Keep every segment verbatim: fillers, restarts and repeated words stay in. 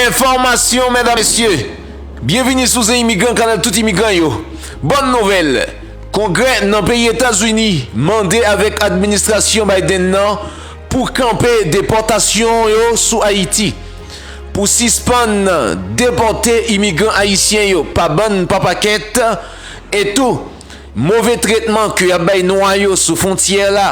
Enfòmasyon, medam, mesye. Byenvini sou Zen Imigran, kanal tout imigran yo. Bòn nouvèl, Kongrè nan peyi Etazini mande avèk administrasyon Biden nan pou kanpe depòtasyon yo sou Ayiti, pou sispann depòte imigran ayisyen yo pa bann, pa pakèt, e tou move tretman ke y ap bay nwa yo sou fwontyè la.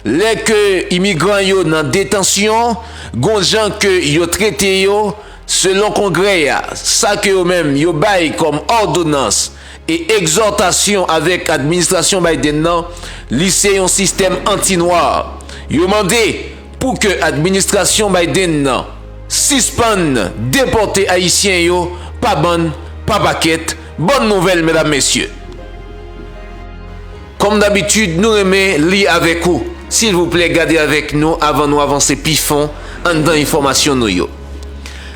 Lè ke imigran yo nan detansyon, gon jan ke yo trete yo, selon Kongrè a, sa ke yo menm yo bay kòm òdonans e egzòtasyon avèk administrasyon Biden nan, li se yon sistèm anti-nwa. Yo mande pou ke administrasyon Biden nan sispann depòte ayisyen yo pa bann, pa pakèt. Bòn nouvèl, medam, mesye. Kòm dabitid, nou renmen li avèk ou. Silvouplè, gade avèk nou avan nou avanse pi fon anndan enfòmasyon nou yo.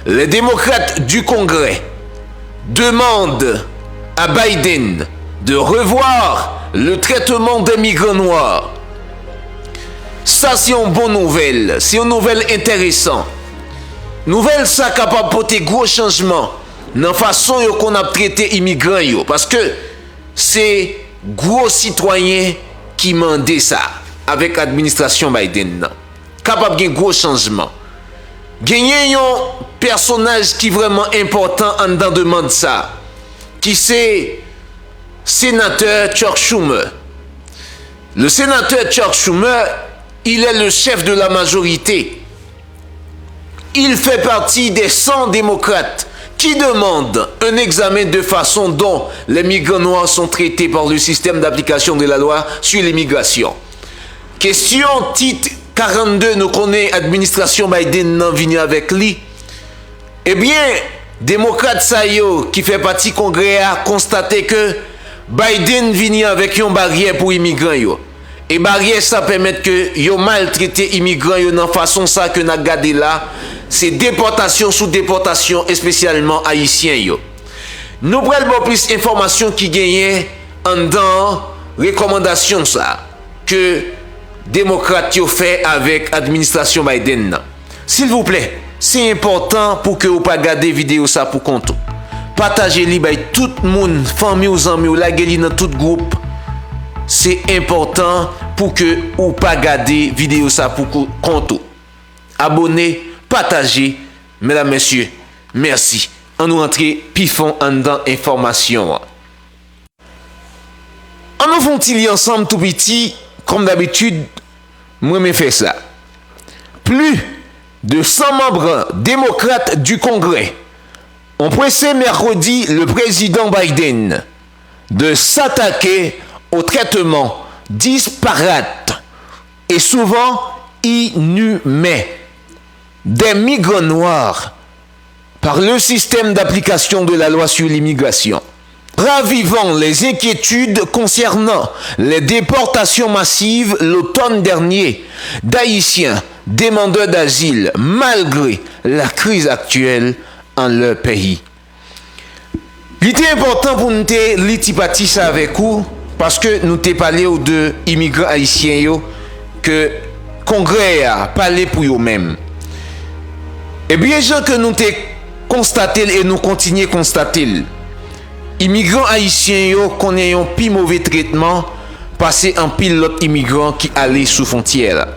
Les démocrates du Congrès demandent à Biden de revoir le traitement des migrants noirs. Sa se yon bon nouvèl, se yon nouvèl enteresan. Nouvèl sa kapab pote gwo chanjman nan fason yo konn ap trete imigran yo, paske se gwo sitwayen ki mande sa avèk administrasyon Biden nan. Kapab gen gwo chanjman. Genyen yon pèsonaj ki vrèman enpòtan anndan demann sa, ki se senatè Chuck Schumer. Le sénateur Chuck Schumer, il est le chef de la majorité. Il fait partie des cent démocrates qui demandent un examen de façon dont les migrants noirs sont traités par le système d'application de la loi sur l'immigration. Kesyon tit karannde, nou konnen administrasyon Biden nan vini avèk li. Ebyen, demokrat sa yo ki fè pati Kongrè a konstate ke Biden vini avèk yon baryè pou imigran yo. E baryè sa pèmèt ke yo maltrete imigran yo nan fason sa ke n ap gade la, se depòtasyon sou depòtasyon, espesyalman ayisyen yo. Nou pral ba w plis enfòmasyon ki genyen anndan rekòmandasyon sa ke demokrat yo fè avèk administrasyon Biden nan. Silvouplè, se enpòtan pou ke ou pa gade videyo sa pou kont ou. Pataje li bay tout moun, fanmi w, zanmi w, lage li nan tout gwoup. Se enpòtan pou ke ou pa gade videyo sa pou kou-, kont ou. Abone, pataje, medam, mesye, mèsi. Ann nou rantre pi fon anndan enfòmasyon an. Ann nou fè yon ti li ansanm tou piti, kòm dabitid, m renmen fè sa. Plus de cent membres démocrates du Congrès ont pressé mercredi le président Biden de s'attaquer au traitement disparate et souvent inhumain des migrants noirs par le système d'application de la loi sur l'immigration, ravivant les inquiétudes concernant les déportations massives l'automne dernier d'Haïtiens demandeurs d'asile malgré la crise actuelle en leur pays. Li te enpòtan pou n te li ti pati sa avèk ou, paske nou te pale w de imigran ayisyen yo ke Kongrè a pale pou yo menm. E byen jan ke nou te konstate l e nou kontinye konstate l, imigran ayisyen yo konnen yon pi move tretman pase anpil lòt imigran ki ale sou fwontyè la.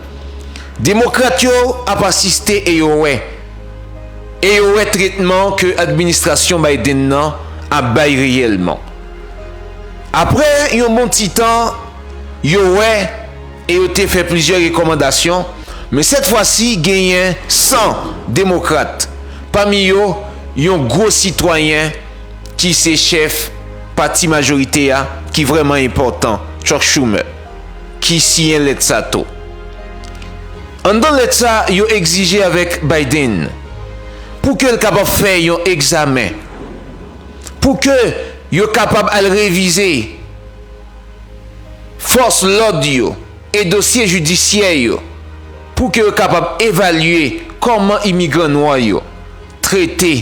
Demokrat yo ap asiste e yo wè, e yo wè tretman ke administrasyon Biden nan ap bay reyèlman. Apre yon bon ti tan, yo wè e yo te fè plizyè rekòmandasyon, men sèt fwa si genyen san demokrat, pami yo yon gwo sitwayen ki se chèf pati majorite a ki vrèman enpòtan, Chuck Schumer, ki siyen lèt sa tou. Anndan lèt sa, yo egzije avèk Biden pou ke l kapab fè yon egzamen, pou ke yo kapab al revize fòs lòd yo e dosye jidisyè yo, pou ke yo kapab evalye kòman imigran nwa yo trete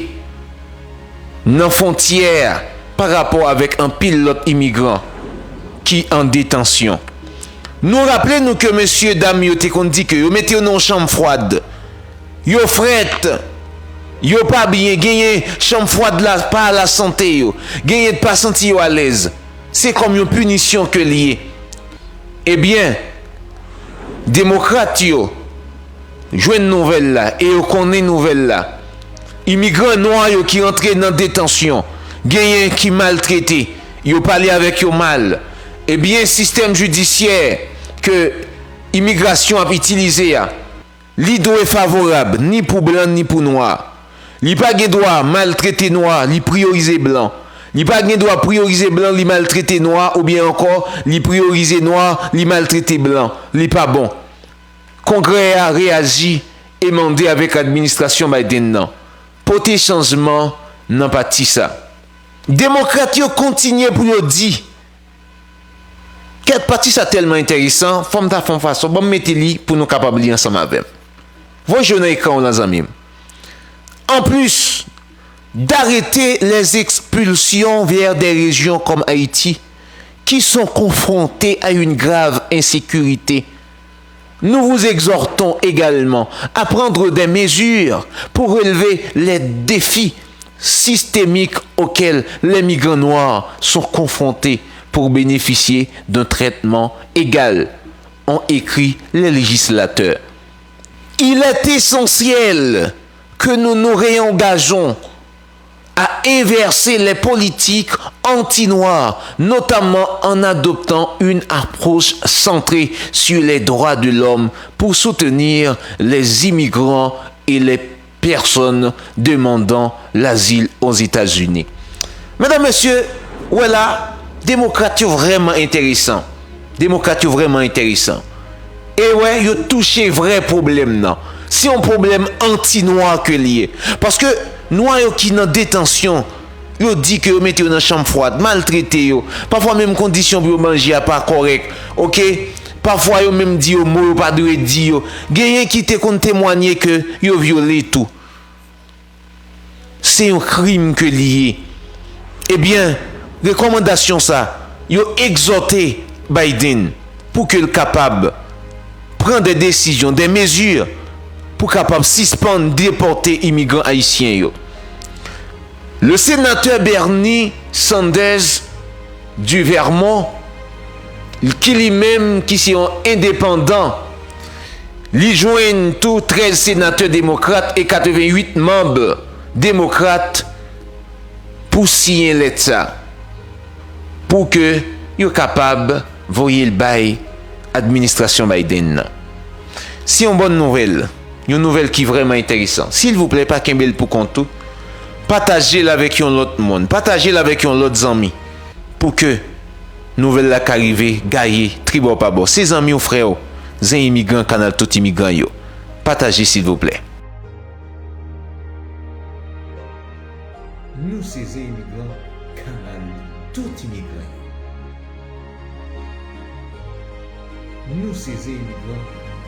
nan fwontyè a pa rapò avèk anpil lòt imigran ki an detansyon. Nou raple nou ke mesye dam yo te konn di ke yo mete yo nan yon chanm fwad, yo frèt, Yo pa byen, genyen chanm fwad la pa lasante yo, genyen pa santi yo alèz. Se kòm yon pinisyon ke l ye. Ebyen, demokrat yo jwenn nouvèl la e yo konnen nouvèl la. Imigran nwa yo ki rantre nan detansyon, genyen ki maltrete, yo pale avèk yo mal. Ebyen, sistèm jidisyè ke imigrasyon ap itilize a, li dwe favorab ni pou blan ni pou nwa. Li pa gen dwa maltrete nwa, li priyorize blan. Li pa gen dwa priyorize blan, li maltrete nwa, oubyen ankò, li priyorize nwa, li maltrete blan. Li pa bon. Kongrè a reyaji e mande avèk administrasyon Biden nan pote chanjman nan pati sa. Demokrat yo kontinye pou yo di, kèt, pati sa tèlman enteresan, fò m ta fè yon fason, ban m mete li pou nou kapab li ansanm avè m. Voye jwe nan ekran w lan, zanmi m. En plus d'arrêter les expulsions vers des régions comme Haïti, qui sont confrontées à une grave insécurité, nous vous exhortons également à prendre des mesures pour relever les défis systémiques auxquels les migrants noirs sont confrontés pour bénéficier d'un traitement égal, ont écrit les législateurs. Il est essentiel que nous nous réengageons à inverser les politiques anti-noirs, notamment en adoptant une approche centrée sur les droits de l'homme pour soutenir les immigrants et les personnes demandant l'asile aux États-Unis. Medam, mesye, ou wè la, demokrat yo vrèman enteresan. Demokrat yo vrèman enteresan. E wè, yo touche vrè pwoblèm nan. Se yon pwoblèm anti-nwa ke li ye. Paske nwa yo ki nan detansyon, yo di ke yo mete yo nan chanm fwad, maltrete yo. Pafwa menm kondisyon pou yo manje a pa kòrèk. Oke? Pafwa yo menm di yo mo yo pa dwe di yo. Genyen ki te konn temwanye ke yo vyole tou. Se yon krim ke li ye. Ebyen, rekòmandasyon sa, yo egzòte Biden pou ke l kapab pran de desizyon, de mezi pou kapab sispann depòte imigran ayisyen yo. Le sénateur Bernie Sanders du Vermont, ki li menm ki se yon endepandan, li jwenn tou trèz senatè demokrat e katrevenn uit manm demokrat pou siyen lèt sa, pou ke yo kapab voye l bay administrasyon Biden nan. Se yon bòn nouvèl, yon nouvèl ki vrèman enteresan. Silvouplè, pa kenbe l pou kont ou. Pataje l avèk yon lòt moun. Pataje l avèk yon lòt zanmi. Pou ke nouvèl la ka rive gaye tribò pa bò. Se zanmi w, frè w, zen imigran, kanal tout imigran yo. Pataje, silvouplè. Nou se zen imigran, kanal tout imigran yo. Nou se zen imigran,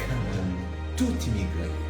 kanal tout imigran yo.